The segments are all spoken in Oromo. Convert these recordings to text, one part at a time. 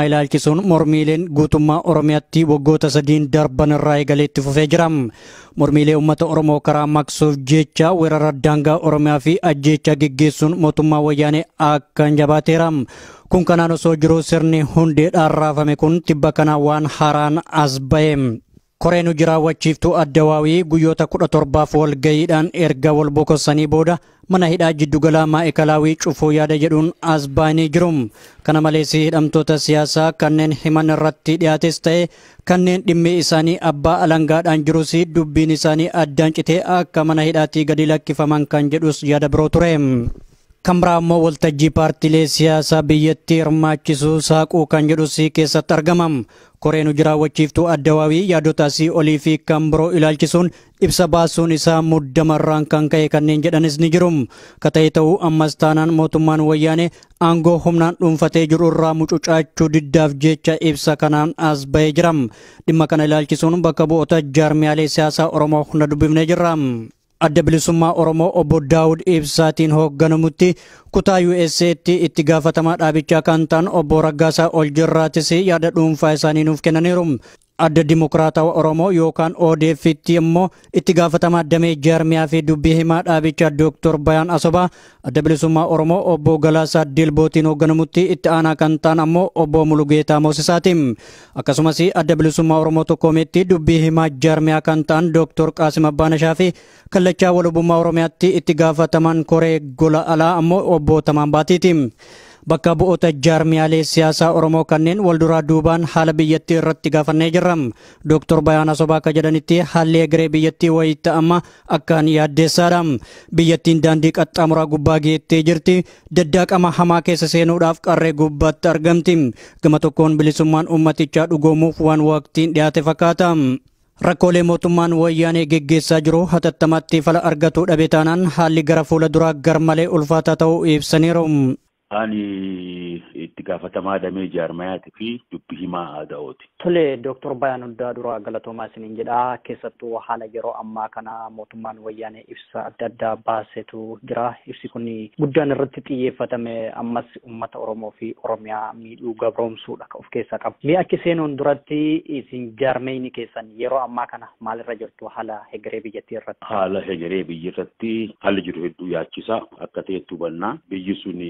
Ilaalchisuun mormiileen guutummaa Oromiyaatti waggoota 3 darban irraa eegalee itti fufee jira. Mormiilee uummata Oromoo karaa maqsuuf jecha weerara daangaa Oromiyaa fi ajjeechaa geggeessuun mootummaa wayyaanee akkaan jabaateera. Kun kanaan osoo jiruu sirni hundeedhaan raafame kun tibba kana waan haaraan as ba'e. Koreen hojii raawwachiiftuu Addawaawii guyyoota 17f walgayiidhaan erga wal bokossanii booda mana hidhaa jiddugalaa Maa'ikalaawii cufuu yaada jedhuun as ba'anii jiru. Kana malees hidhamtoota siyaasaa kanneen himan irratti dhiyaates ta'e kanneen dhimmi isaanii abbaa alangaadhaan jirus dubbiin isaanii addaan citee akka mana hidhaatii gadi lakkifaman kan jedhus yaada biroo ture. Kan biraa immoo waltajjii paartiilee siyaasaa biyyattii hirmaachisuu saaquu kan jedhus keessatti argama. Koreen hojii raawwachiiftuu Addawaawii yaadota asii olii fi kan biroo ilaalchisuun ibsa baasuun isaa muddamarraan kan ka'e kanneen jedhanis ni jiru. Ka ta'e ta'uu ammas taanaan mootummaan wayyaanee aangoo humnaan dhuunfatee jiru irraa mucucaachuu diddaaf jecha ibsa kanaan as ba'ee jira. Dhimma kana ilaalchisuun bakka bu'oota jaarmiyaalee siyaasaa Oromoo hunda dubbifnee jirra. Adda Bilisummaa Oromoo obbo Daawud Ibsaatiin hoogganamutti kutaa USA'tti itti gaafatamaa dhaabichaa kan ta'an obbo Raggaasaa Oljirraatis yaada dhuunfaa isaanii nuuf kennaniiru. Adda Dimokiraatawaa Oromoo yookaan ODF'tti immoo itti gaafatamaa damee jaarmiyaa fi dubbii himaa dhaabichaa Dooktor Bayaan Asobaa, Adda Bilisummaa Oromoo obbo Galaasaa Dilbootiin hoogganamutti itti aanaa kan ta'an ammoo obbo Mulugeetaa Moosisaati. Akkasumas Adda Bilisummaa Oromoo Tokkoomeetti dubbii himaa jaarmiyaa kan ta'an Dooktor Qaasim Abbaanashaa fi Kallachaa Walabummaa Oromiyaatti itti gaafatamaan koree gola alaa ammoo obbo Tamaan Baatiiti. Bakka bu'oota jaarmiyaalee siyaasaa Oromoo kanneen wal duraa duubaan haala biyyattii irratti gaafannee jirra. Dooktor Bayaan Asobaa akka jedhanitti haalli egeree biyyattii wayita amma akkaan yaaddeessaadha. Biyyattiin daandii qaxxaamuraa gubbaa geettee jirti. Daddaaqama hamaa keessa seenuudhaaf qarree gubbaatti argamti. Gama tokkoon bilisummaan uummatichaa dhugoomuuf waan waqtiin dhiyaate fakkaata. Rakkoolee mootummaan wayyaanee geggeessaa jiru hatattamatti fala argatuu dhabe taanaan haalli gara fuula duraa garmalee ulfaataa ta'uu ibsaniiru. Ani itti gaafatamaa damee jaarmayaatii fi dubbii himaa aadaa'ooti. Tole, Dooktor Bayaan Hundaa dura galatoomaa isiniin jedha. Keessattuu haala yeroo ammaa kana mootummaan wayyaanee ibsa adda addaa baasetu jira. Ibsi kun guddaan irratti xiyyeeffatame ammas uummata Oromoo fi Oromiyaa miidhuu gabroomsuudha of keessaa qaba. Mee achi seenuun duratti isin jaarmeyni keessan yeroo ammaa kana maalirra jirtu haala hegeree biyyattii irratti? Haala hegeree biyya irratti haalli jiru hedduu yaachisaa akka ta'etti hubannaa. Biyyi sun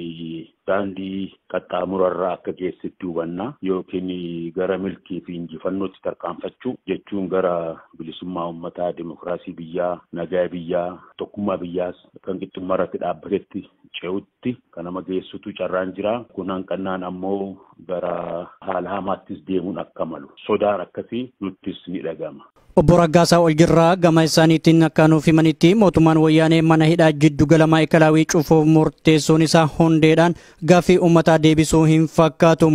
daandii qaxxaamurarraa akka geessetti hubannaa yookiin gara milkii fi injifannootti tarkaanfachuu jechuun gara bilisummaa uummataa, dimokiraasii biyyaa, nagaa biyyaa, tokkummaa biyyaas kan qixxummaa irratti dhaabbatetti ce'utti kan nama geessutu carraan jira. Kun hanqannaan ammoo gara haala hamaattis deemuun akka malu sodaan akkasii nuttis ni dhagama. Obbo Raggaasaa Oljirraa gama isaaniitiin akka nuuf himanitti mootummaan wayyaanee mana hidhaa jiddugala Maa'ikalaawii cufuuf murteessuun isaa hundeedhaan gaaffii uummataa deebisuu hin fakkaatu.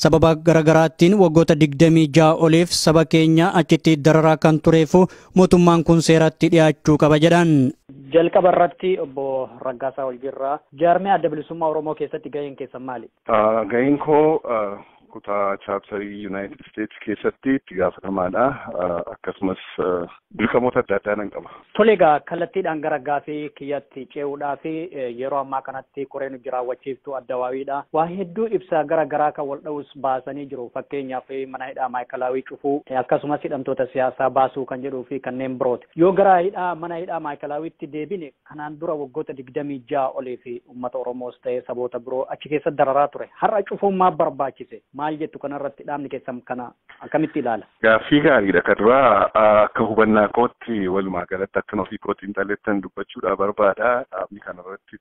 Sababa garaagaraatiin waggoota 26 oliif saba keenya achitti dararaa kan tureefu mootummaan kun seeratti dhiyaachuu qaba jedhan. Jalqaba irratti obbo Raggaasaa Oljirraa, jaarmiyaa Adda Bilisummaa Oromoo keessatti gaheen keessan maali? Gaheen koo kutaa chaaptarii United States keessatti itti gaafatamaadha. Akkasumas dirqamoota adda addaa nan qaba. Tole egaa kallattiidhaan gara gaafii kiyyatti ce'uudhaa fi yeroo ammaa kanatti koreen hojii raawwachiiftuu Addawaawiidha. Waa hedduu ibsa gara garaa kan wal dha'us baasanii jiru. Fakkeenyaaf mana hidhaa Maayikalaawii cufuu akkasumas hidhamtoota siyaasaa baasuu kan jedhuu fi kanneen birooti. Yoo gara hidhaa mana hidhaa Maayikilaawiitti deebine kanaan dura waggoota 26 olii fi uummata Oromoos ta'ee saboota biroo achi keessa dararaa ture. Har'a cufuun maaf barbaachise? Maal jettu kanarratti dhaabni keessan kana akkamitti ilaala? Gaaffii gaariidha. Kan duraa akka hubannaa kootti walumaa galatti akkan ofii kootti hin xalettan dubbachuudhaa barbaada. Dhaabni kanarratti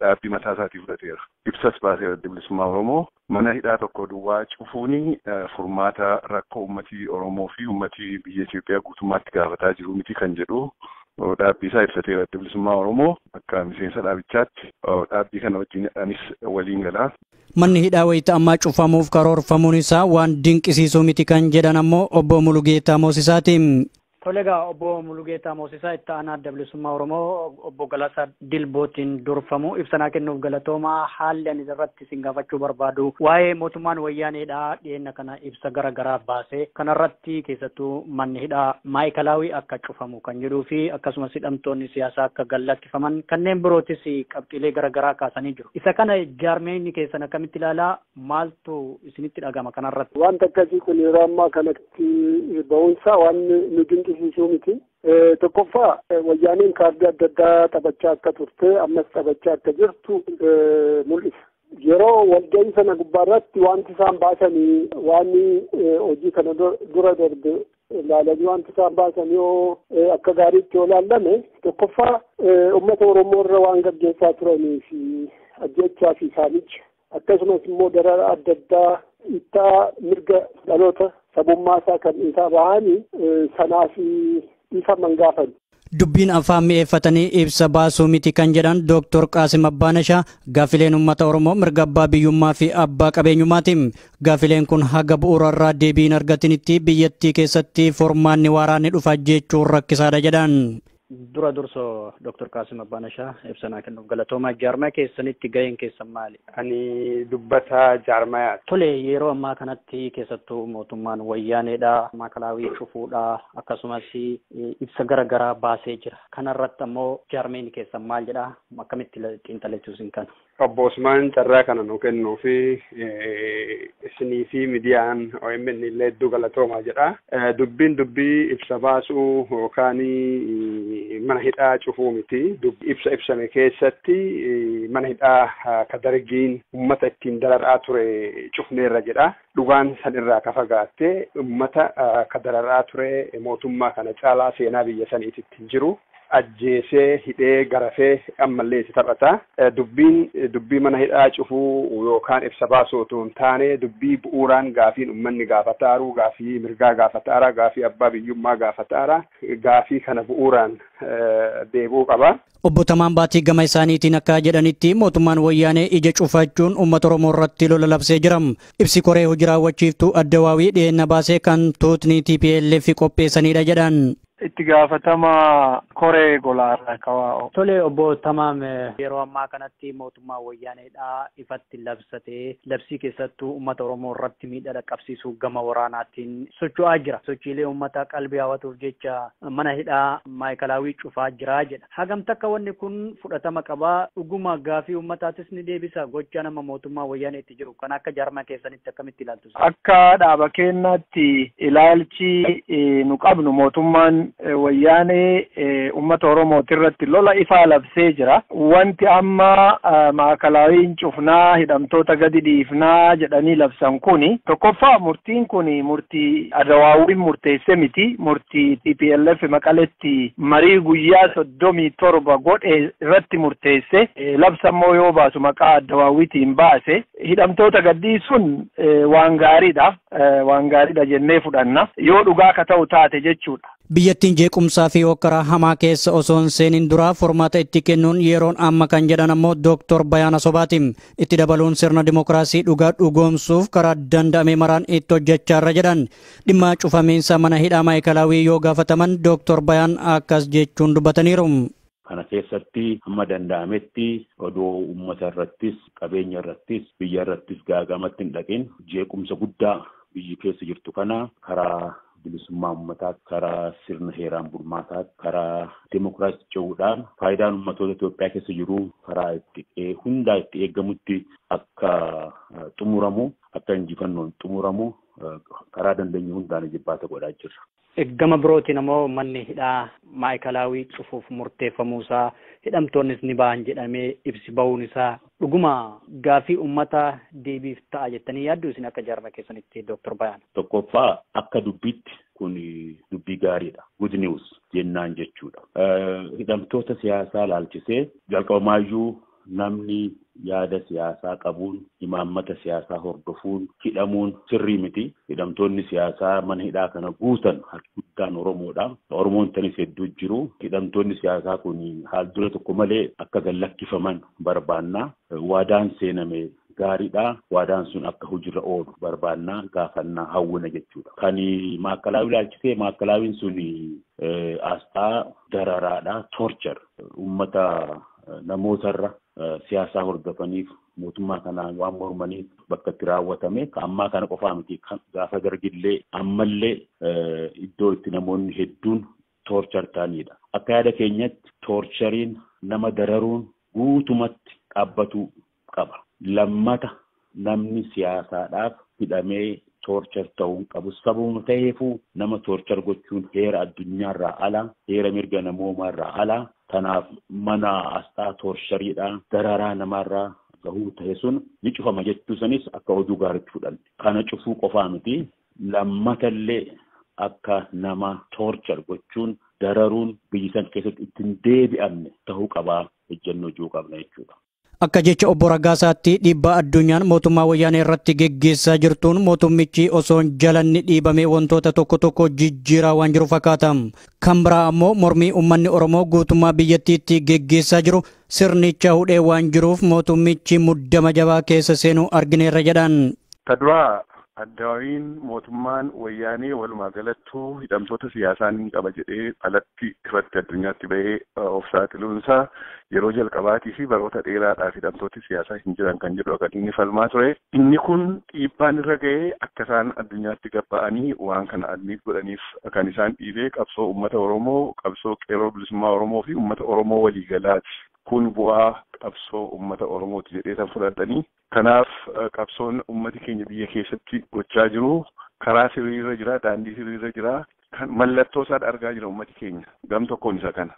dhaabbii mataa isaatii fudhateera. Ibsas baaseera Adda Bilisummaa Oromoo. Mana hidhaa tokko duwwaa cufuuni furmaata rakkoo uummatii Oromoo fi uummatii biyya Itoophiyaa guutummaatti gaafataa jiru miti kan jedhu dhaabbii isaa ibsateera Adda Bilisummaa Oromoo. Akka miseensa dhaabichaatti dhaabbii kana wajjin anis waliin galaa. Manni hidhaa wayita ammaa cufamuuf karoorfamuun isaa waan dinqisiisuu miti kan jedhan ammoo obbo Mulugeetaa Moosisaati. Tole egaa obbo Mulugeetaa Moosisaa itti aanaa Adda Bilisummaa Oromoo obbo Galaasaa Dilbootiin durfamu ibsanaa kennuuf galatoomaa. Haalli ani irratti isin gaafachuu barbaadu waa'ee mootummaan wayyaaneedha dhiyeenya kana ibsa gara garaa baasee kanarratti keessattuu manni hidhaa maayikalaawii akka cufamu kan jedhuu fi akkasumas hidhamtoonni siyaasaa akka gallakkifaman kanneen birootis qabxiilee gara garaa kaasanii jiru. Isa kana jaarmeenyi keessan akkamitti ilaalaa, maaltu isinitti dhagama kanarratti? Wanta akkasii kun yeroo ammaa kanatti ba'uunsaa waan nu dinqisiisuu miti. Tokkoffaa wayyaaneen kaardii adda addaa taphachaa akka turte ammas taphachaa akka jirtu mul'isa. Yeroo walga'ii sana gubbaarratti wanti isaan baasanii waan hojii kana dura darbe ilaalanii wanti isaan baasanii yoo akka gaariitti yoo ilaallame tokkoffaa uummata Oromoo irra waan gaggeessaa turanii fi ajjechaa fi saamicha akkasumas immoo darara adda addaa ittaa mirga dhaloota sabummaa isaa kan isaa bahanii sanaa fi dhiifaman gaafan. Dubbiin afaan mi'eeffatanii ibsa baasuu miti kan jedhan Dooktor Qaasim Abbaanashaa gaafileen uummata Oromoo mirga abbaa biyyummaa fi abbaa qabeenyummaati. Gaafileen kun haga bu'uurarraa deebii hin argatinitti biyyattii keessatti formaanni waaraan ni dhufa jechuun rakkisaadha jedhan. Dura dursoo Dooktor Qaasim Abbaanashaa ibsanaa kennuuf galatoomaa. Jaarmaa keessanitti gaheen keessan maali? Ani dubbataa jaarmayaati. Tole yeroo ammaa kanatti keessattuu mootummaan wayyaaneedha, maakalaawii cufuudha, akkasumas ibsa gara garaa baasee jira. Kanarratti ammoo jaarmeen keessan maal jedhaa? Akkamitti xiinxalachuu isin kana? Obbo Usmaan carraa kana nu kennuu fi isinii fi miidiyaan OMN illee hedduu galatoomaa jedha. Dubbiin dubbii ibsa baasuu yookaan mana hidhaa cufuu miti. Ibsa ibsame keessatti mana hidhaa ka dargiin uummata ittiin dararaa ture cufneerra jedha. Dhugaan san irraa ka fagaatte uummata ka dararaa ture mootummaa kana caalaa seenaa biyya saniititti hin jiru. Ajjeesee hidhee garafee ammallee itti taphata. Dubbiin dubbii mana hidhaa cufuu yookaan ibsa baasuu otoo hin taane dubbii bu'uuraan gaafiin uummanni gaafataaru, gaafii mirgaa gaafataara, gaafii abbaa biyyummaa gaafataara, gaafii kana bu'uuraan deebi'uu qaba. Obbo Tamaan Baatii gama isaaniitiin akka jedhanitti mootummaan wayyaanee ija cufachuun uummata Oromoo irratti lola labsee jira. Ibsi koree hojii raawwachiiftuu Addawaawii dhiyeenya baasee kan tuutni TPLF qopheessanidha jedhan. Itti gaafatama koree golaarraa kawaa'o. Tole obbo Tamaam yeroo ammaa kanatti mootummaa wayyaaneedha ifatti labsatee labsii keessattuu uummata Oromoo irratti miidhaa dhaqqabsiisuu gama waraanaatiin socho'aa jira. Sochiilee uummata qalbii hawwatuuf jecha mana hidhaa maayikalaawii cufaa jira jedha. Hagam takka wanni kun fudhatama qabaa? Dhuguma gaafii uummataatis ni deebisa gocha nama mootummaa wayyaaneetti jiru kan akka jaarmaa keessanitti akkamitti ilaaltu? Akka dhaaba keenyaatti ilaalchi nu qabnu mootummaan wayyaanee uummata Oromooti irratti lola ifaa labsee jira. Wanti amma maakalaawiin cufnaa hidhamtoota gadi dhiifnaa jedhanii labsan kuni tokkoffaa murtiin kuni murtii Adawaawiin murteesse miti. Murtii TPLF Maqaletti marii guyyaa 37 godhe irratti murteesse. Labsammoo yoo baasu maqaa Adawaawiitiin baase. Hidhamtoota gadhiisuun waan gaariidha. Waan gaariidha jennee fudhanna. Yoo dhugaa ka ta'u taate jechuudha. Biyyattiin jeequmsaa fi hokkaraa hamaa keessa osoo hin seenin duraa formaata itti kennuun yeroon amma kan jedhan ammoo Dooktor Bayaana Sobaati. Itti dabaluun sirna dimookiraasii dhugaa dhugoomsuuf karaa danda'ame maraan itti hojjechaarra jedhan. Dhimma cufamiinsa mana hidhaa maayikalaawii yoo gaafataman Dooktor Bayaan akkas jechuun dubbataniiru. Kana keessatti hamma danda'ametti odoo uummata irrattis qabeenya irrattis biyya irrattis gaagamatti hin dhaqin jeequmsa guddaa biyyi keessa jirtu kana karaa bilisummaa uummataa, karaa sirna heeraan bulmaataa, karaa dimookiraasii ce'uudhaan faayidaan uummattoota Itoophiyaa keessa jiru karaa itti hundaa itti eegamutti akka xumuramu, akka injifannoon xumuramu karaa dandeenyu hundaan jibbaata godhaa jirra. Gama birootiin ammoo manni hidhaa maayikalaawii cufuuf murteeffamuusaa hidhamtoonnis ni ba'an jedhamee ibsi ba'uun isaa dhuguma gaafii uummata deebiif ta'a jettanii yaaddu isin akka jaarmaa keessanitti Dooktor Bayaan? Tokkoffaa akka dubbiitti kun dubbii gaariidha. Good news jennaan jechuudha. Hidhamtoota siyaasaa laalchisee jalqabamaayyuu namni yaada siyaasaa qabuun imaammata siyaasaa hordofuun hidhamuun sirrii miti. Hidhamtoonni siyaasaa mana hidhaa kana guutan harki guddaan Oromoodha. Oromoon tanis hedduu jiru. Hidhamtoonni siyaasaa kun haal dura tokko malee akka gad lakkifaman barbaanna. Waadaan seename gaariidha. Waadaan sun akka hojiirra oolu barbaannaa, gaafannaa, hawwina jechuudha. Kan maakalaawii ilaalchisee, maakalaawiin sun asxaa dararaadha. Torture uummata namootarra siyaasaa hordofaniif, mootummaa kanaan waan mormaniif bakka itti raawwatame. Ammaa kana qofaa miti, gaafa dargillee ammallee iddoo itti namoonni hedduun torture ta'anidha. Akka yaada keenyatti tortureiin, nama dararuun guutumatti dhaabbatuu qaba. Lammata namni siyaasaadhaaf hidhamee torture ta'uu hin qabu. Sababuma ta'eefuu nama torture gochuun heera addunyaarraa ala, heera mirga namoomaarraa ala. Kanaaf mana asxaa tortureiidha, dararaa namaarraa gahuu ta'e sun ni cufama jechuu sanis akka oduu gaariitti fudhanne. Kana cufuu qofaa miti, lammatallee akka nama torture gochuun, dararuun biyyi san keessatti ittiin deebi'amne ta'uu qabaa ejjennoo jiru qabna jechuudha. Akka jecha obbo Raggaasaatti, dhiibbaa addunyaan mootummaa wayyaanee irratti geggeessaa jirtuun mootummichi osoo jalanni dhiibamee wantoota tokko tokko jijjiiraa waan jiru fakkaata. Kan biraa ammoo mormii uummanni Oromoo guutummaa biyyattiitti geggeessaa jiru sirnicha hudhee waan jiruuf mootummichi muddama jabaa keessa seenuu argineerra jedhan. Ta duraa, addawaawiin mootummaan wayyaanee walumaa galattuu hidhamtoota siyaasaa ni qaba jedhee alatti ifatti addunyaatti bahee of saaxiluunsaa yeroo jalqabaatii fi baroota dheeraadhaaf hidhamtooti siyaasaa hin jiran kan jedhu kan inni falmaa ture. Inni kun dhiibbaan irra ga'ee akka isaan addunyaatti gabba'anii waan kana admit godhaniif kan isaan dhiibee qabsoo uummata Oromoo, qabsoo qeerroo bilisummaa Oromoo fi uummata Oromoo waliigalaati. Kun bu'aa qabsoo uummata Oromooti jedhee san fudhatanii. Kanaaf qabsoon uummati keenya biyya keessatti gochaa jiru karaa sirriirra jira, daandii sirriirra jira. Kan mallattoo isaa argaa jira uummati keenya. Gam tokkoon isa kana.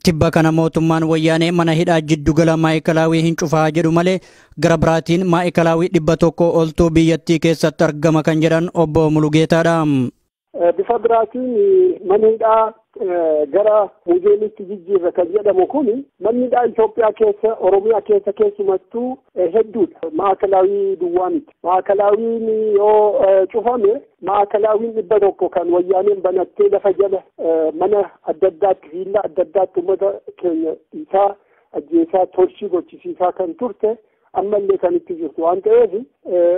Tibba kana mootummaan wayyaanee mana hidhaa jiddugala maayikalaawii hin cufaa jedhu malee, gara biraatiin maayikalaawii 100 oltuu biyyattii keessatti argama kan jedhan obbo Mulugeetaadha. Bifa biraatiin mana hidhaa gara muuzeemitti jijjiirra kan jedhamu kun, manni hidhaa Itoophiyaa keessa, Oromiyaa keessa keessumattuu hedduudha. Maakalaawii duwwaa miti. Maakalaawiin yoo cufame, maakalaawiin 100 kan wayyaaneen banattee lafa jala mana adda addaatti, viillaa adda addaatti uummata keenya dhiisaa, ajjeesaa, torture gochisiisaa kan turte ammallee kan itti jirtu waan ta'eef,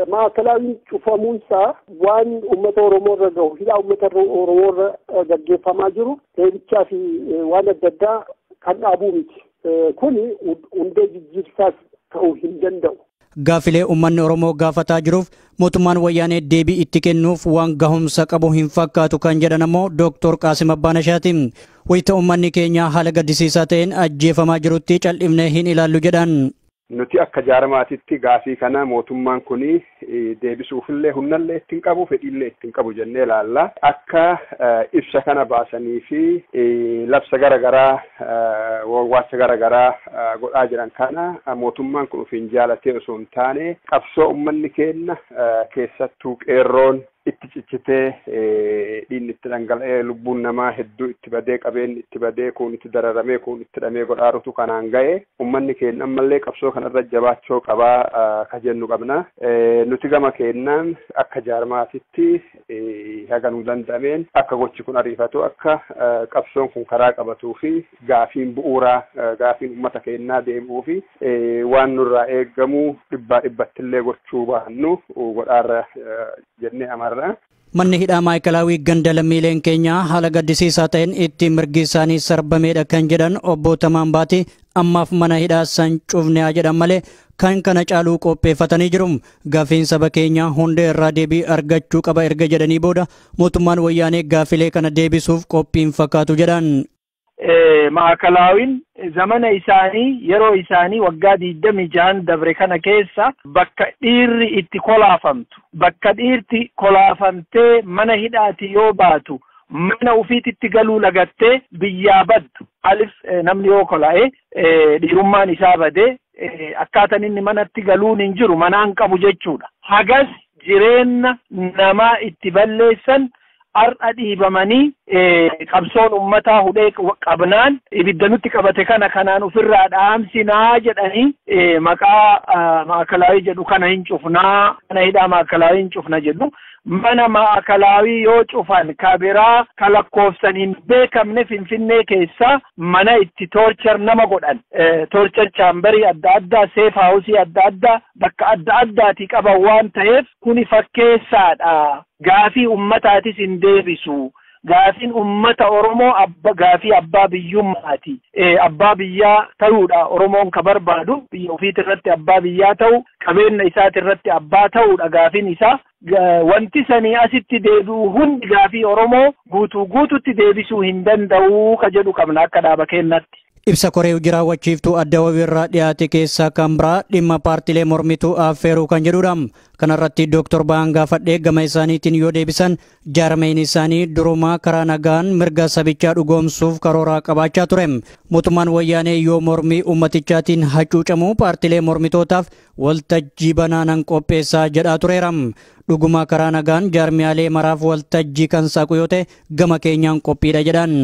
maakalaawiin cufamuunsaa waan uummata Oromoo irra gahu, hidhaa uummata Oromoo irra gaggeeffamaa jiru, reebichaa fi waan adda addaa kan dhaabuu miti. Kuni hundee jijjiirsaas ta'uu hin danda'u. Gaafilee uummanni Oromoo gaafataa jiruuf mootummaan wayyaanee deebii itti kennuuf waan gahumsa qabu hin fakkaatu kan jedhan ammoo Dooktor Qaasim Abbaanashaati. Wayita uummanni keenya haala gaddisiisaa ta'een ajjeefamaa jirutti cal'ifnee hin ilaallu jedhan. Nuti akka jaarmaatitti gaafii kana mootummaan kun deebisuufillee humnallee ittiin qabu, fedhiillee ittiin qabu jennee ilaalla. Akka ibsa kana baasanii fi labsa garaagaraa, waawwaasa garaagaraa godhaa jiran kana mootummaan kun ofiin jaalatee osoo hin taane, qabsoo uummanni keenya, keessattuu qeerroon itti cichitee, dhiigni itti dhangala'ee, lubbuun namaa hedduu itti badee, qabeenyi itti badee, kun itti dararamee, kun itti hidhamee godhaarutu kanaan ga'e. Uummanni keenya ammallee qabsoo kanarra jabaachuu qabaa ka jennu qabna. Nuti gama keenyaan akka jaarmaatitti haga nu danda'ameen akka gochi kun ariifatu, akka qabsoon kun karaa qabatuu fi gaafiin bu'uuraa, gaafiin uummata keenyaa deebi'uu fi waan nurraa eeggamu dhibbaa dhibbattillee gochuu baannu godhaarra jennee amarra. Manni hidhaa maayikalaawii ganda lammiileen keenya haala gaddisiisaa ta'een itti mirgi isaanii sarbameedha kan jedhan obbo Tamaan Baati, ammaaf mana hidhaa san cufne haa jedhan malee kan kana caaluu qopheeffatanii jiru. Gaafiin saba keenya hunda irraa deebii argachuu qaba erga jedhanii booda, mootummaan wayyaanee gaafilee kana deebisuuf qophiin fakkaatu jedhan. Maakalaawin zamana isaanii, yeroo isaanii waggaa 26n dabre kana keessa bakka dhiirri itti kolaafamtu, bakka dhiirti kolaafamtee mana hidhaati yoo baatu mana ufiititti galuu lagattee biyyaa baddu. Alif namni yoo kolaa'e dhiirummaan isaa badee akkaataan inni manatti galuun hin jiru, manaan qabu jechuudha. Hagas jireenya namaa itti balleessan. Har'a dhiibamanii qabsoon uummataa hudhee qabnaan ibidda nutti qabate kana kanaan ofirraa dhaamsinaa jedhanii maqaa maakalaawii jedhu kana hin cufnaa, mana hidhaa maakalaawii hin cufna jedhu. Mana maakalaawii yoo cufan kabiraa ka lakkoofsan hin beekamne Finfinnee keessa mana itti torture nama godhan, torture chamberii adda addaa, safe houseii adda addaa bakka adda addaatii qaban waan ta'eef kuni fakkeessaadha. Gaafii ummataatis hin deebisu. Gaafiin ummata Oromoo gaafii abbaa biyyummaati. Abbaa biyyaa ta'uudha Oromoon ka barbaadu, biyya ofiit irratti abbaa biyyaa ta'u, qabeenya isaati irratti abbaa ta'uudha gaafiin isaa. Wanti sanii asitti deebi'u hundi gaafii Oromoo guutuu guututti deebisuu hin danda'u ka jedhu qabna akka dhaaba keenyatti. Ibsa koree hojii raawwachiiftuu adda wabiirraa dhiyaate keessaa kan biraa dhimma paartilee mormituu affeeruu kan jedhudha. Kanarratti Dooktor Ba'aan gaafadhee gama isaaniitiin yoo deebisan jaarmeen isaanii durumaa karaa nagaan mirga sabichaa dhugoomsuuf karooraa qabaachaa ture. Mootummaan wayyaanee yoo mormii ummatichaatiin hacuucamu paartilee mormitootaaf waltajjii banaanan qopheessaa jedhaa tureera. Dhuguma karaa nagaan jaarmiyaalee maraaf waltajjii kan saaqu yoo ta'e gama keenyaan qophiidha jedhan.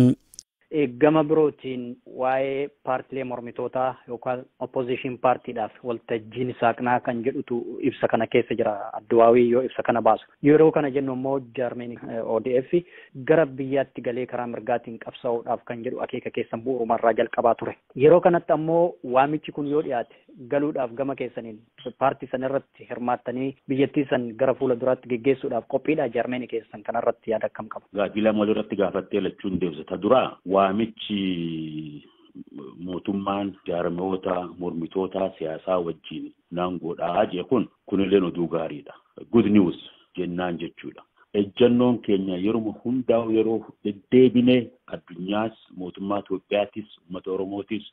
Gama birootiin waa'ee paartilee mormitootaa yookaan opposition paartiidhaaf waltajjiin saaqnaa kan jedhutu ibsa kana keessa jira. Adduwaawii yoo ibsa kana baasu. Yeroo kana jennu immoo jaarmeen ODF gara biyyaatti galee karaa mirgaatiin qabsaa'uudhaaf kan jedhu akeeka keessan bu'uurumarraa jalqabaa ture. Yeroo kanatti ammoo waamichi kun yoo dhiyaate galuudhaaf gama keessaniin paartii sana irratti hirmaattanii biyyattii san gara fuula duraatti geggeessuudhaaf qophiidha jaarmeen keessan kanarratti yaada akkam qaba? Gaafii lama walirratti gaafattee lachuun deebisa. Dura waamichi mootummaan jaarmoota mormitoota siyaasaa wajjin naan godhaa jee kun kunilleen oduu gaariidha. Good news jennaan jechuudha. Ejjannoon keenya yeroo hundaa'u yeroo deddeebinee addunyaas mootummaa Itoophiyaatis uummata Oromootis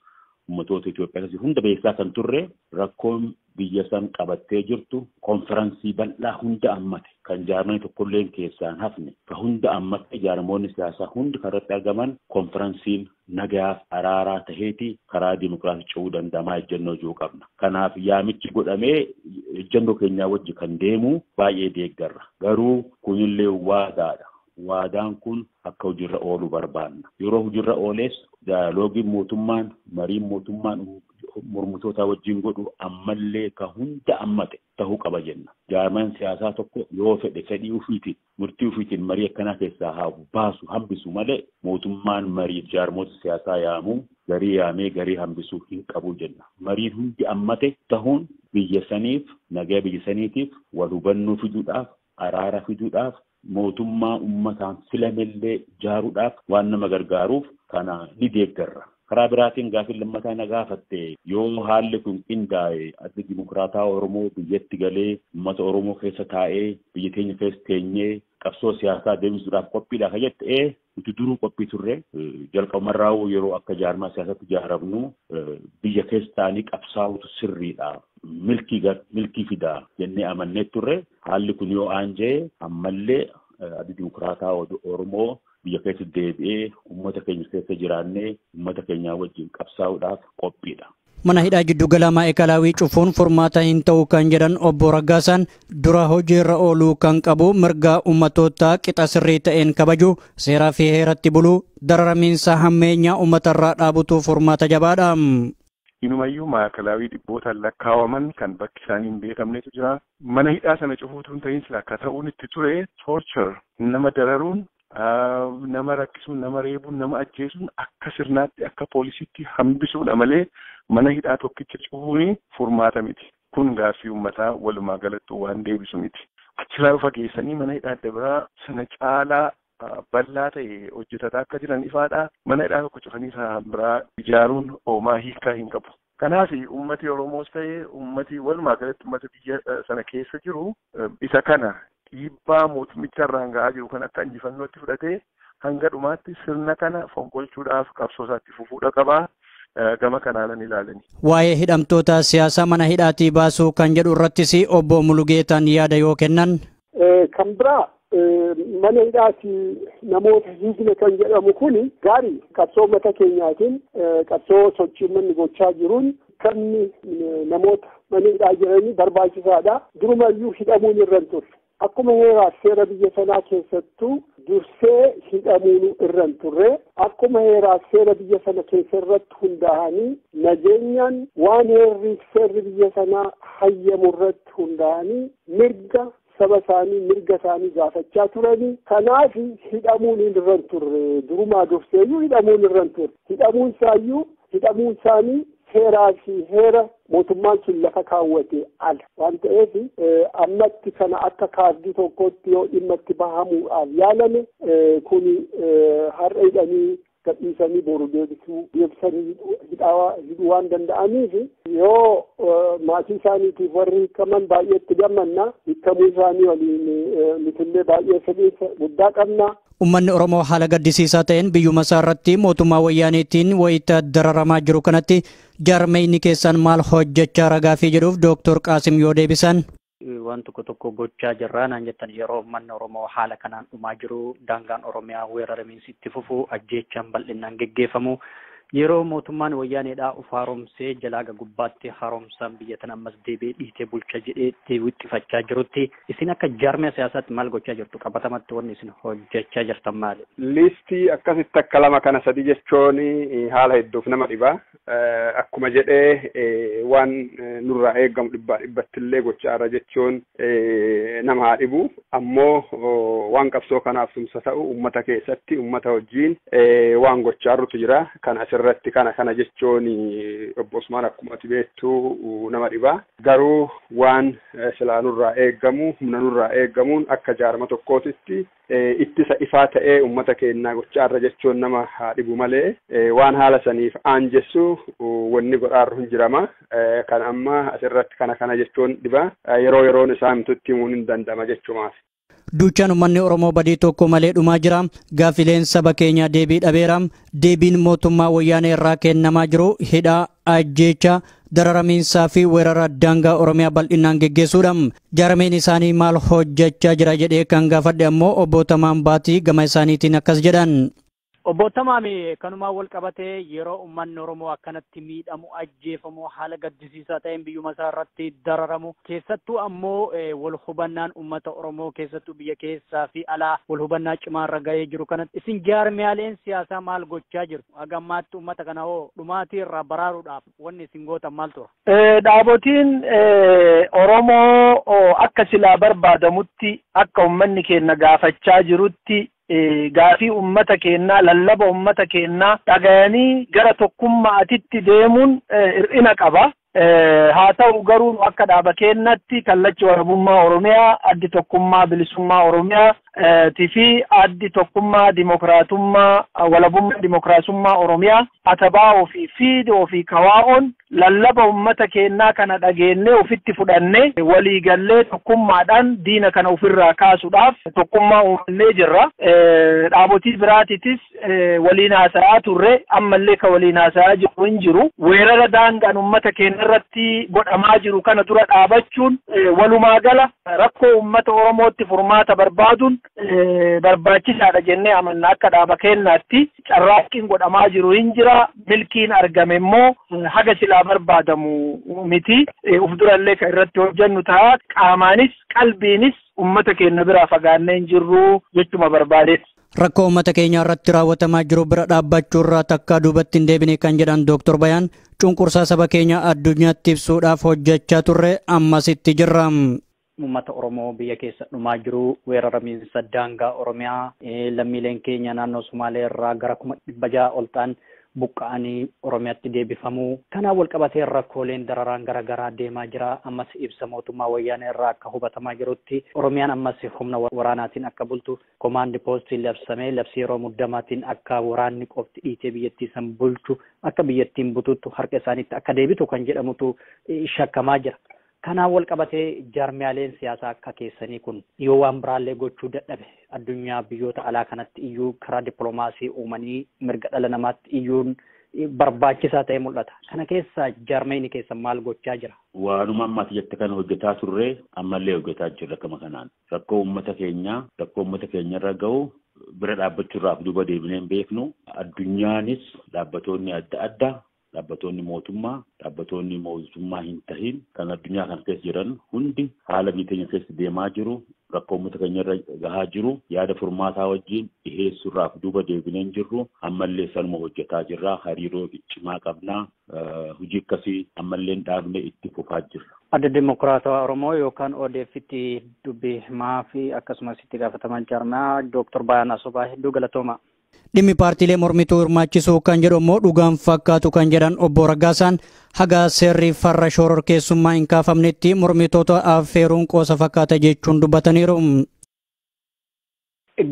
uummatoota Itoophiyaatis hunda beeksisaa kan turre rakkoon biyya san qabattee jirtu konferansii bal'aa hunda ammate kan jaarmonni tokkolleen keessaan hafne ka hunda ammate jaarmoonni siyaasaa hundi kan irratti argaman konferansiin nagayaaf araaraa taheeti karaa dimokiraasii ce'uu danda'amaa ejjennoo jiru qabna. Kanaaf yaamichi godhamee ejjennoo keenyaa wajji kan deemu baay'ee deeggarra. Garuu kunillee waadaadha. Waadaan kun akka hojiirra oolu barbaanna. Yeroo hojiirra ooles daaloogiin mootummaan mariin mootummaan mormitoota wajjin godhu ammallee ka hunda ammate ta'uu qaba jenna. Jaarmaan siyaasaa tokko yoo fedhe fedhii ofiitiin murtii ofiitiin marii akkanaa keessaa haa baasu hambisu malee mootummaan mariif jaarmoota siyaasaa yaamuu garii yaamee garii hambisuu hin qabu jenna. Mariin hundi ammate ta'uun biyya saniif nagaa biyya saniitiif wal hubannoo fiduudhaaf araara fiduudhaaf mootummaa uummataan filamellee ijaaruudhaaf waan nama gargaaruuf kana ni deeggarra. Karaa biraatiin gaafii lammataa na gaafatte yoo haalli kun qindaa'e adda dimokiraataa Oromoo biyyatti galee uummata Oromoo keessa taa'ee biyya teenya keessa teenyee qabsoo siyaasaa deemsisuudhaaf qophiidha kan jette nuti duruu qophii turre jalqabumarraa yeroo akka jaarmaa siyaasaatti ijaaramnu biyya keessa taa'anii qabsaa'utu sirriidha. Milkii fidaa jennee amannee turre haalli kun yoo aanjee ammallee adda dimokiraataa Oromoo biyya keessa deebi'ee uummata keenya keessa jiraannee uummata keenyaa wajjin qabsaa'uudhaaf qophiidha. Mana hidhaa giddugala maa'ikalaawii cufuun furmaata hin ta'u kan jedhan obbo Raggaasaan dura hojiirra ooluu kan qabu mirga uummatootaa qixa sirrii ta'een kabaju seeraa fi heeratti buluu dararamiinsa hammeenyaa uummatarraa dhaabutu furmaata jabaadha. Inumayyuu maakalaawii dhibbootaan lakkaawaman kan bakki isaanii hin beekamnetu jira. Mana hidhaa sana cufuutu hin ta'in sila akka ta'uun itti ture torture nama dararuun nama rakkisuun nama reebuun nama ajjeesuun akka sirnaatti akka poolisiitti hambisuudha malee mana hidhaa tokkicha cufuun furmaata miti. Kun gaaffii uummataa walumaa galatti waan deebisu miti. Achirraa fageessanii mana hidhaa adda biraa sana caalaa bal'aa ta'e hojjetataa akka jiran ifaadha. Mana hidhaa tokko cufanii sana biraa ijaaruun homaa hiikaa hin qabu. Kanaaf uummati Oromoos ta'e uummati walumaa galatti uummata biyya sana keessa jiru isa kana dhiibbaa mootummicha irraan ga'aa jiru kan akka injifannootti fudhatee hanga dhumaatti sirna kana fonqolchuudhaaf qabsoo isaatti fufuudha qabaa. Gama kanaanan ilaalani. Waa'ee hidhamtoota siyaasaa mana hidhaatii baasuu kan jedhu irrattis obbo Mulugeetaan yaada yoo kennan. Kan biraa mana hidhaatii namoota hiikne kan jedhamu kun gaarii qabsoo uummata keenyaatiin qabsoo sochii uummanni gochaa jiruun kan namoota mana hidhaa jiranii barbaachisaadha. Durumayyuu hidhamuun irra hin turre. Akkuma heeraaf seera biyya sanaa keessattuu Dursee hidhamuun irra hin turre. Akkuma heeraaf seera biyya sana keessa irratti hundaa'anii, nageenyaan waan heerri seerri biyya sanaa hayyamu irratti hundaa'anii mirga saba isaanii, mirga isaanii gaafachaa turanii. Kanaaf hidhamuun irra hin turre. Durumaa durseeyyuu hidhamuun irra hin turre. Hidhamuun isaayyuu, hidhamuun isaanii seeraa fi heera mootummaan sun lafa kaawwate ala waan ta'eef, ammatti kana akka kaardii tokkotti yoo dhimma itti bahamuudhaaf yaalame, kuni har'a hidhanii gadhiisanii boru deebisuu, deebisanii hidhuu waan danda'aniif, yoo maatii isaaniitiif warri hiikaman baay'eetti gammanna. Hiikamuu isaanii waliin nutillee baay'ee fedhii guddaa qabna. Uummanni Oromoo haala gaddisiisaa ta'een biyyuma isaa irratti mootummaa wayyaaneetiin wayita dararamaa jiru kanatti jaarmeyni keessan maal hojjechaa ragaa fi jedhuuf Dooktor Qaasim yoo deebisan. Waan tokko tokko gochaa jirraa naan jettan. Yeroo uummanni Oromoo haala kanaan dhumaa jiru, daangaan Oromiyaa weeraramiinsi itti fufu, ajjeechaan bal'inaan geggeeffamu, yeroo mootummaan wayyaaneedhaa uf haaromsee jalaaga gubbaatti haaromsaan biyya tana ammas deebi'ee dhiitee bulcha jedhee itti wixxifachaa jirutti, isin akka jaarmiyaa siyaasaatti maal gochaa jirtu? Qabatamatti wanni isin hojjechaa jirtan maali? Liistii akkasitti akka lama kana sadi jechuun haala hedduuf nama dhiba. Akkuma jedhee, waan nurraa eegamu dhibbaa dhibbatti illee gochaa irra jechuun nama haa dhibu. Ammoo waan qabsoo kanaaf tumsa ta'u uummata keessatti uummata wajjin waan gochaa jirrutu jira. Kan asirratti kana kana jechuun, obbo Usmaan, akkuma ati beektu nama dhiba. Garuu waan silaa nurraa eegamu, humna nurraa eegamuun akka jaarma tokkootitti ittisa ifaa ta'ee uummata keenyaa gochaa irra jechuun nama haa dhibu malee, waan haala saniif aanjessu wanni godhaarru hin jirama. Kan amma asirratti kana kana jechuun dhiba. Yeroo yeroon isaa himtutti himuun hin danda'ama jechumaaf. Duuchaan uummanni Oromoo badii tokko malee dhumaa jira. Gaafileen saba keenyaa deebii dhabeera. Deebiin mootummaa wayyaanee irraa kennamaa jiru hidhaa, ajjeecha, dararamiinsaa fi weerara daangaa Oromiyaa bal'inaan geggeessuudha. Jaarmeen isaanii maal hojjechaa jira jedhee kan gaafadhe ammoo obbo Tamaan Baatii gama isaaniitiin akkas jedhan. Obbo Tamaami, kanumaan wal qabatee yeroo uummanni Oromoo akkanatti miidhamu, ajjeefamu, haala gaddisiisaa ta'een biyyuma isaa irratti dararamu, keessattuu ammoo wal hubannaan uummata Oromoo keessattuu biyya keessaa fi alaa wal hubannaa cimaa irra gahee jiru kanatti, isin jaarmiyaaleen siyaasaa maal gochaa jirtu? Haga ammaatti uummata kana hoo dhumaatii irraa baraaruudhaaf wanni isin gootan maal tura? Dhaabotiin Oromoo akka silaa barbaadamutti, akka uummanni keenya gaafachaa jirutti, gaafii ummata keenyaa, lallaba ummata keenyaa dhagayanii gara tokkummaatitti deemuun hir'ina qaba. Haa ta'u garuu akka dhaaba keenyatti Kallachi Walabummaa Oromiyaa, Addi Tokkummaa Bilisummaa Oromiyaa fi Addi Tokkummaa Dimokiraatummaa Walabummaa Dimokiraasummaa Oromiyaa, Atabaa'oo fi Fiidoo fi Kawaa'oon lallaba ummata keenyaa kana dhageennee ofitti fudhannee waliigallee tokkummaadhaan diina kana ofirraa kaasuudhaaf tokkummaa uumannee jirra. Dhaabotii biraatitis waliin haasa'aa turre, ammallee ka waliin haasa'aa jiru hin jiru. Weerara daangaan ummata keenya irratti godhamaa jiru kana dura dhaabachuun, walumaa gala rakkoo ummata Oromootti furmaata barbaaduun barbaachisaadha jennee amanna. Akka dhaaba keenyaatti carraaqqiin godhamaa jiru hin jira. Milkiin argame immoo haga silaa barbaadamu miti. Uf durallee kan irratti hojjennu ta'a. Qaamaanis qalbiinis ummata keenya biraa fagaannee hin jirru jechuma barbaadeet. Rakkoo uummata keenya irratti raawwatamaa jiru bira dhaabbachuu irraa takkaa duubatti hin deebine kan jedhan Dooktor Bayaan, cunqursaa saba keenya addunyaatti ibsuudhaaf hojjechaa turre, ammas itti jirra. Uummata Oromoo biyya keessa dhumaa jiru, weeraramiinsa daangaa Oromiyaa, lammiileen keenya naannoo Sumaalee irraa gara 600,000 ol ta'an buqqa'anii Oromiyaatti deebifamuu. Kanaan wal qabatee rakkooleen dararaan garaagaraa deemaa jira. Ammas ibsa mootummaa wayyaanee irraa akka hubatamaa jirutti Oromiyaan ammas humna waraanaatiin akka bultu komaandi poostiin labsamee, labsii yeroo muddamaatiin akka waraanni qofti dhiitee biyyattii san bulchu, akka biyyattiin bututtu, harka isaaniitti akka deebitu kan jedhamutu shakkamaa jira. Kanaan wal qabatee jaarmiyaaleen siyaasaa akka keessanii kun yoo waan biraallee gochuu dadhabe, addunyaa biyyoota alaa kanatti iyyuu karaa dippiloomaasii uumanii mirga dhala namaatti iyyuun barbaachisaa ta'e mul'ata. Kana keessa jaarmiyaan keessan maal gochaa jira? Waanuma ammaati jette kana hojjetaa turre, ammallee hojjetaa jirra kama kanaan. Rakkoo uummata keenyaa, rakkoo uummata keenyarra gahu bira dhaabbachuurraaf duuba deebinee hin beeknu. Addunyaanis dhaabbatoonni adda addaa, dhaabbatoonni mootummaa, dhaabbatoonni mootummaa hin tahin kan addunyaa kana keessa jiran hundi haala biyya keenya keessa deemaa jiru Rakkoo uummata keenya irra gahaa jiru yaada furmaataa wajjin dhiheessuurraaf duuba deebinee hin jirru. Ammallee sanuma hojjetaa jirra. Hariiroo cimaa qabna. Hojii akkasii ammallee hin dhaabne, itti fufaa jirra. Adda Dimokiraatawaa Oromoo yookaan ODF'tti dubbii himaa fi akkasumas itti gaafatamaa jaarmaa Dooktor Baayaan Asobaa, hedduu galatooma. Dhimmi paartiilee mormituu hirmaachisuu kan jedhu immoo dhugaan fakkaatu kan jedhan obbo Raggaasaan, haga seerri farra shororkeessummaa hin kaafamnetti mormitoota affeeruun qoosa fakkaata jechuun dubbataniiru.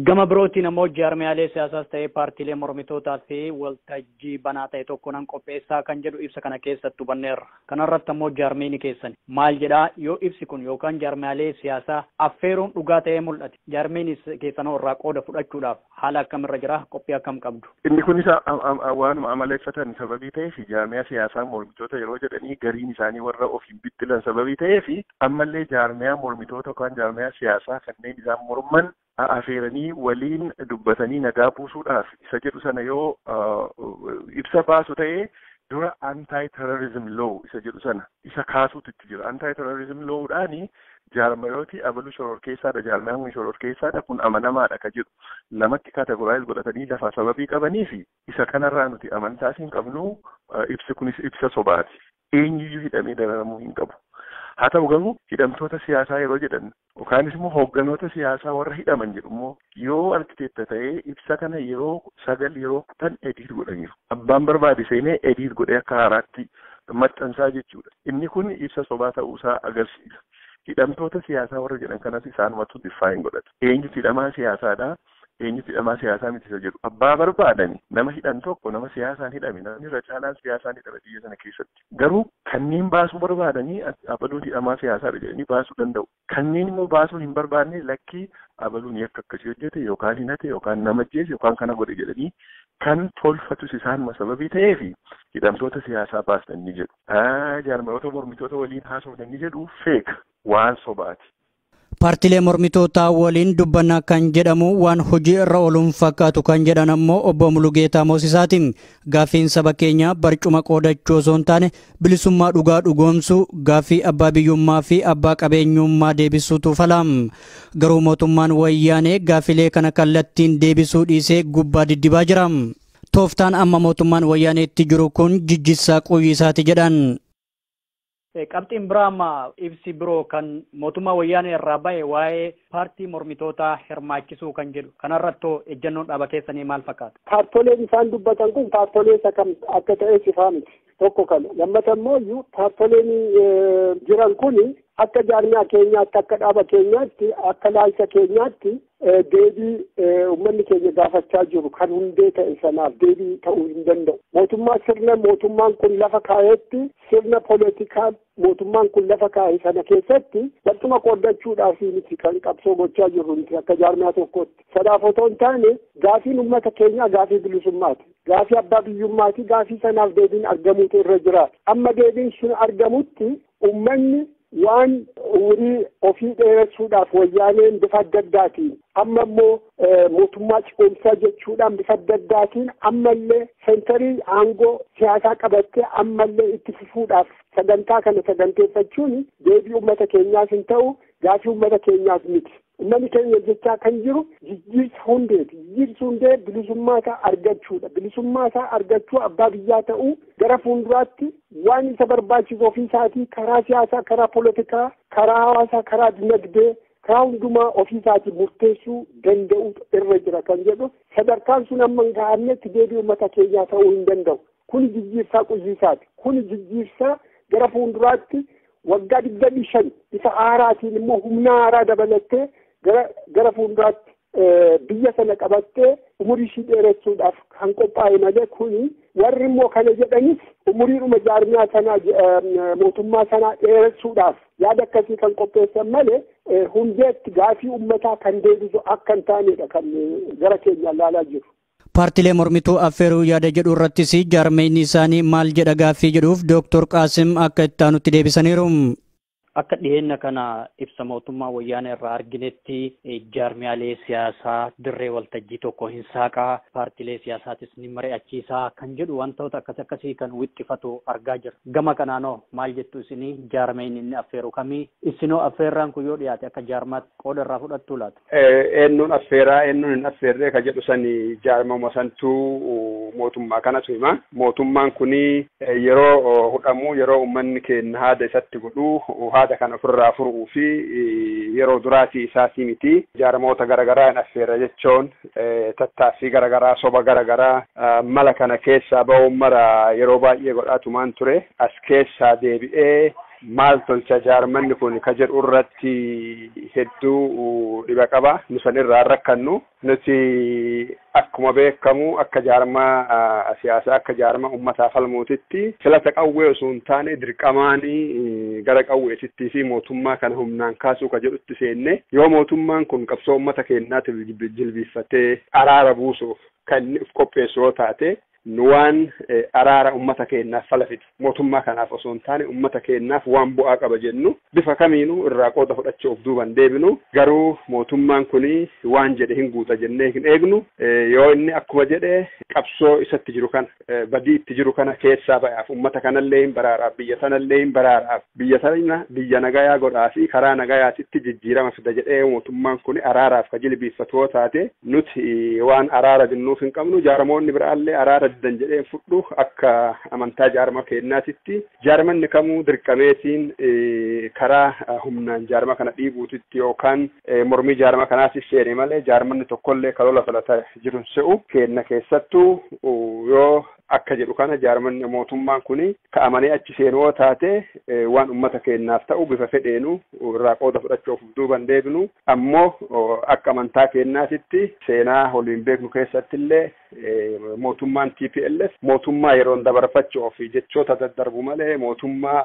Gama birootiin ammoo jaarmiyaalee siyaasaas ta'ee paartiilee mormitootaa fi waltajjii banaa ta'e tokko nan qopheessaa kan jedhu ibsa kana keessatti hubanneerra. Kanarratti ammoo jaarmiini keessan maal jedhaa? Yoo ibsi kun yookaan jaarmiyaalee siyaasaa affeeruun dhugaa ta'ee mul'ate, jaarmiini keessanoo irraa qooda fudhachuudhaaf haala akkamirra jira? Qophii akkam qabdu? Inni kunis waanuma amaleeffatan sababii ta'eef, jaarmiyaa siyaasaa mormitoota yeroo jedhanii gariin isaanii warra ofiin bixxilan sababii ta'eef, ammallee jaarmiyaa mormitoota yookaan jaarmiyaa siyaasaa kanneen isaan morman afeeranii waliin dubbatanii nagaa buusuudhaaf isa jedhu sana yoo ibsa baasu ta'ee, dura anti terrorism law isa jedhu sana isa kaasuutu itti jira. Anti terrorism law'dhaani jaarmayooti abaluu shororkeessaadha, jaarmayaan kun shororkeessaadha, kun amanamaadha ka jedhu lamatti categorize godhatanii lafa sababii qabanii fi isa kanarraa nuti amantaas hin qabnu, ibsi kunis ibsa sobaati. Eenyuyyuu hidhamee dararamuu hin qabu. Haa ta'u garuu, hidhamtoota siyaasaa yeroo jedhan yookaanis immoo hoogganoota siyaasaa warra hidhaman jedhu immoo yoo argiteetta ta'ee, ibsa kana yeroo 9, yeroo 10 edit godhaniiru. Abbaan barbaade seenee edit godhee akka haaraatti maxxansaa jechuudha. Inni kun ibsa sobaa ta'uusaa agarsiisa. Hidhamtoota siyaasaa warra jedhan kanas isaanumatu define godhata. Eenyutu hidhamaa siyaasaadha? Eenyutu hidhamaa siyaasaa miti isa jedhu. Abbaa barbaadani nama hidhan tokko nama siyaasaan hidhame, namni irra caalaan siyaasaan hidhame biyya sana keessatti. Garuu kanneen baasuu barbaadanii abaluun hidhamaa siyaasaadha jedhanii baasuu danda'u. Kanneen immoo baasuu hin barbaanne, lakkii, abaluun yakka akkasii hojjete yookaan hinate yookaan nama ajjeese yookaan kana godhe jedhanii kan tolfatus isaanuma sababii ta'eefi, hidhamtoota siyaasaa baasnan ni jedhu. Jaarmayoota mormitoota waliin haasofnan ni jedhu, fake, waan sobaati. Paartiilee mormitootaa waliin dubbannaa kan jedhamu waan hojii irra ooluun fakkaatu kan jedhan ammoo obbo Mulugeetaa Moosisaatiin, gaaffiin saba keenyaa barcuma qoodachuu osoo hin taane bilisummaa dhugaa dhugoomsuu, gaaffii abbaa biyyummaa fi abbaa qabeenyummaa deebisuutu falaam. Garuu mootummaan wayyaanee gaaffilee kana kallattiin deebisuu dhiisee gubbaa diddibaa jira. Tooftaan amma mootummaan wayyaaneetti jiru kun jijjisaa quyyisaati jedhan. Qabxiin biraa amma ibsi biroo kan mootummaa wayyaanee irraa bahe waa'ee paartii mormitootaa hirmaachisuu kan jedhu kanarrattoo ejjennoon dhaaba keessanii maal fakkaata? Paartoleen isaan dubbatan kun paartolee isa kam akka ta'e sifaa miti. Tokko kana. Lammata immoo iyyuu paartoleen jiran kun akka jaarmiyaa keenyaatti, akka dhaaba keenyaatti, akka laalcha keenyaatti deebii uummanni keenya gaafachaa jiru kan hundee ta'e sanaaf deebii ta'uu hin danda'u. Mootummaa sirna mootummaan kun lafa kaa'etti, sirna poolitikaa mootummaan kun lafa kaa'e sana keessatti barcuma qooddachuudhaaf miti kan qabsoo gochaa jirru miti akka jaarmiyaa tokkootti. Sanaaf otoo hin taane, gaafiin uummata keenyaa gaafii bilisummaati. Gaafii abbaa biyyummaati. Gaafii sanaaf deebiin argamuutu irra jira. Amma deebiin sun argamutti, uummanni waan umurii ofii dheeressuudhaaf wayyaaneen bifa adda addaatiin, amma immoo mootummaa ce'umsaa jechuudhaan bifa adda addaatiin ammallee sentarii aangoo siyaasaa qabattee ammallee itti fufuudhaaf sagantaa kana saganteeffachuun deebii uummata keenyaas hin ta'u, gaafii uummata keenyaas miti. Uummanni keenya jechaa kan jiru jijjiirsa hundeeti. Jijjiirsi hundee bilisummaa isaa argachuudha. Bilisummaa isaa argachuu, abbaa biyyaa ta'uu, gara fuulduraatti waan isa barbaachisu ofii isaatii karaa siyaasaa, karaa poolitikaa, karaa hawaasaa, karaa dinagdee, karaa hundumaa ofii isaatii murteessuu danda'uutu irra jira kan jedhu, sadarkaan sun amma hin gahamnetti deebii uummata keenyaa ta'uu hin danda'u. Kuni jijjiirsaa quyyisaati. Kuni jijjiirsaa gara fuulduraatti waggaa 25 bifa haaraatiin immoo humna haaraa dabalattee gara fuulduraatti biyya sana qabattee umurii ishii dheeressuudhaaf kan qophaa'e malee, kuni warri immoo kana jedhanis umuriidhuma jaarmiyaa sanaa, mootummaa sanaa dheeressuudhaaf yaada akkasii kan qopheessan malee hundeetti gaafii uummataa kan deebisu akka hin taanedha kan gara keenyaan ilaalaa jiru. Paartiilee mormituu affeeruu yaada jedhu irrattis jaarmeenyi isaanii maal jedha gaaffii jedhuuf, Dooktor Qaasim akka itti aanutti deebisaniiru. Akka dhiyeenya kana ibsa mootummaa wayyaanee irraa arginetti jaarmiyaalee siyaasaa dirree waltajjii tokko hin saaqaa, paartiilee siyaasaatis ni mari'achiisaa kan jedhu wantoota akkas akkasii kan wixxifatu argaa jirra. Gama kanaanoo maal jettu isinii jaarmeen inni affeeru kamii? Isinoo affeerraan kun yoo dhiyaate akka jaarmaatti qooda irraa fudhattuu laata? Eenyuun affeeraa eenyuun hin affeerree ka jedhu sani jaarmama santuu mootummaa kanatu hima. Mootummaan kuni yeroo hudhamu yeroo uummanni keenya haada isatti godhu haada kana ofirraa furuu fi yeroo duraatii isaatii miti. Jaarmoota garaagaraa hin affeerra jechuun tattaaffii garaagaraa soba garaagaraa mala kana keessaa ba'uun mara yeroo baay'ee godhaatumaan ture. As keessaa deebi'ee maal tolcha jaarmanni kun ka jedhu irratti hedduu dhiba qaba. Nu san irraa rakkannu. Nuti akkuma beekamu akka jaarmaa siyaasaa akka jaarmaa uummataa falmuutitti filata qawwee osoo hin taane dirqamaanii gara qawweetittii fi mootummaa kana humnaan kaasuu ka jedhutti seenne yoo mootummaan kun qabsoo uummata keenyaatiif jilbiiffatee araara buusuuf kan inni of qopheessu yoo taate nu waan araara uummata keenyaaf fala fidu mootummaa kanaaf osoo hin taane uummata keenyaaf waan bu'aa qaba jennu bifa kamiinuu irraa qooda fudhachuuf duuban deebinu. Garuu mootummaan kuni waan jedhe hin guuta jennee hin eegnu. Yoo inni akkuma jedhe qabsoo isatti jiru kana badii itti jiru kana keessaa ba'aaf uummata kanallee hin baraaraaf biyya sanallee hin baraaraaf biyya sana biyya nagayaa godhaa fi karaa nagayaatitti jijjiirama fida jedhee mootummaan kuni araaraaf ka jilbiiffatu yoo taate nuti waan araara dinnuuf hin qabnu. Jaarmoonni biraallee araara didan jedhee fudhu akka amantaa jaarma keenyaatitti jaarmanni kamuu dirqameetiin karaa humnaan jaarma kana dhiibuutitti yookaan mormii jaarma kanaatis seene malee jaarmanni tokkollee ka lola filata jiru se'u keenna keessattuu yoo akka jedhu kana jaarmanni mootummaan kuni ka'amanii achi seenuu yoo taate waan uummata keenyaaf ta'u bifa fedheenu irraa qooda fudhachuuf duuban deebinu. Ammoo akka amantaa keenyaatitti seenaa waliin beeknu keessatti illee mootummaan TPLF mootummaa yeroon dabarfachuuf jechoota daddarbu malee mootummaa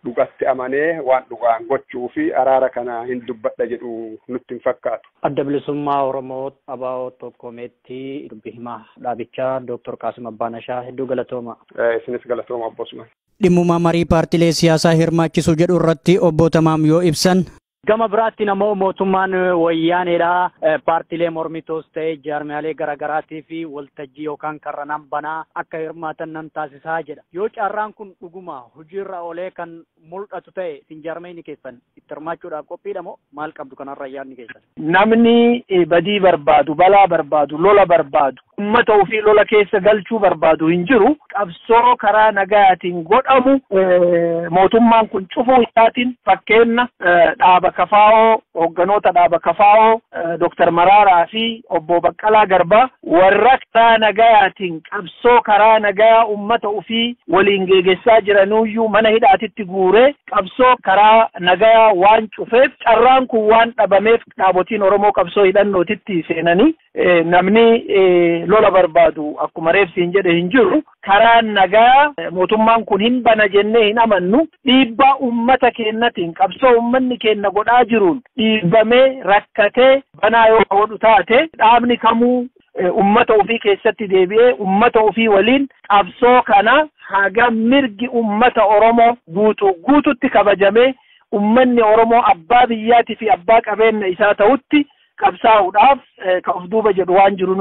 dhugatti amanee waan dhugaan gochuu fi araara kana hin dubbadha jedhu nutti hin fakkaatu. Adda Bilisummaa Oromoo ABO Tokkomeetti dubbi himaa dhaabichaa Dooktor Qaasim Abbaanashaa hedduu galatooma. Isinis galatooma obbo Usman. Dhimmuma marii paartiilee siyaasaa hirmaachisuu jedhu irratti obbo Tamaam yoo ibsan. Gama biraatti namoo mootummaan wayyaaneedha. Paartiilee mormitoos ta'e jaarmiyaalee garaagaraatii fi waltajjii yookaan karra nan banaa akka hirmaatan nan taasisaa jedha. Yoo carraan kun dhuguma hojiirra oolee kan mul'atu ta'e isin jaarmiyaan keessan itti hirmaachuudhaaf qophiidha moo maal qabdu kanarra yaadni keessan? Namni badii barbaadu, balaa barbaadu, lola barbaadu, uummata ofii lola keessa galchuu barbaadu hin jiru. Qabsoo karaa nagayaatiin godhamu mootummaan kun cufuu isaatiin fakkeenna dhaaba Kafaa'oo, hoogganoota dhaaba Kafaa'oo, Dooktar Maraaraa fi obbo Baqqalaa Garbaa warra karaa nagayaatiin qabsoo karaa nagayaa uummata ofii waliin geeggessaa jiranuyyuu mana hidhaatitti guuree qabsoo karaa nagayaa waan cufeef carraan kun waan dhabameef dhaabotiin Oromoo qabsoo hidhannootitti seenanii namni lola barbaadu akkuma reefsiin jedhe hin jiru. Karaa nagaa mootummaan kun hin bana jennee hin amannu. Dhiibbaa uummata keenyatiin qabsoo uummanni keenya godhaa jiruun dhiibbamee rakkatee banaa yoo godhu taate dhaabni kamuu uummata ofii keessatti deebi'ee uummata ofii waliin qabsoo kana haga mirgi uummata Oromoo guutuu guututti kabajamee uummanni Oromoo abbaa biyyaatii fi abbaa qabeenya isaa ta'utti qabsaa'uudhaaf ka of duuba jedhu waan jiru.